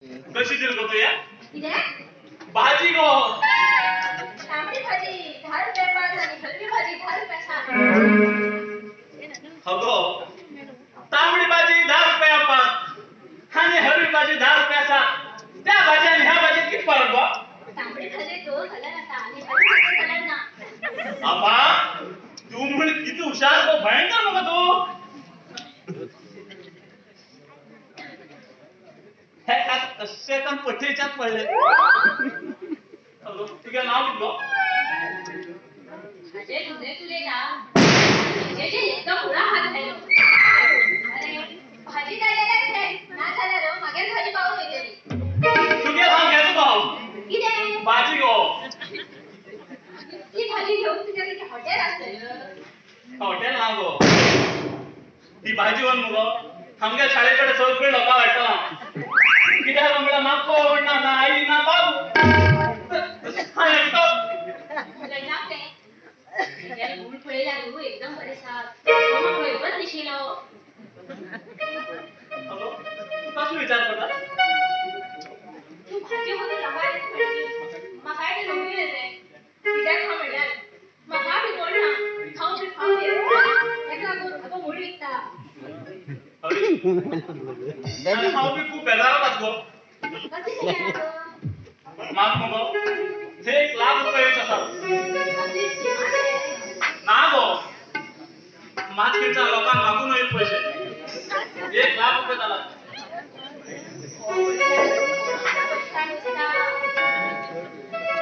कशी दिल गो तुया कितें? भाजी गो. तांबडी भाजी 10 रुपया पांच आणि हरवी भाजी 10 रुपया 7. अगो, तांबडी भाजी 10 रुपया पाच आणि हरवी भाजी 10 रुपया 7. त्या भाजी आणि ह्या भाजीत किती फरक गो? तांबडी भाजी तो कलर आसा आणि हरवी भाजी कलर ना. आपा, तू म्हण किती हुशार गो, भयंकर मग तू. हे कशे पण पठेच्यात पडले. अगो, तुझं नाव किती गो? अजय तुझे तुले ना जे एकदम उडा हात घालो. अरे, भाजी जाय जाल्यार घे, ना जाल्यार मागीर भाजी पावून वयतली. तुगे हांव घेतो गो हांव. कितें? भाजी गो. ती भाजी घेवन तुज्या कितें हॉटेल आसतलें? हॉटेल ना गो, ती भाजी व्हरून मुगो आमच्या शाळेकडे सगळे लोकां वाडटलो. कित्याक म्हळ्यार म्हाका कोण ना, ना आई ना बाबू, हांव एकटो. लग्नाक तें तुगेले गूण पळयल्यार एकदम बरें आसा. कोण खंयच दिशिलो. अगो, तूं कसलो विचार करता? तूं भाजी व्हरून लोकांक दिता म्हणली, म्हाकाय बी लोकूय येतले. कित्याक हांव म्हणल्यार म्हाका बी कोण ना, हांव बी खावंक ताका लागून आगो मूळ विकता. आनी हांव बी खूब बेजारात आस गो. कसली बेजार गो? म्हाका मुगो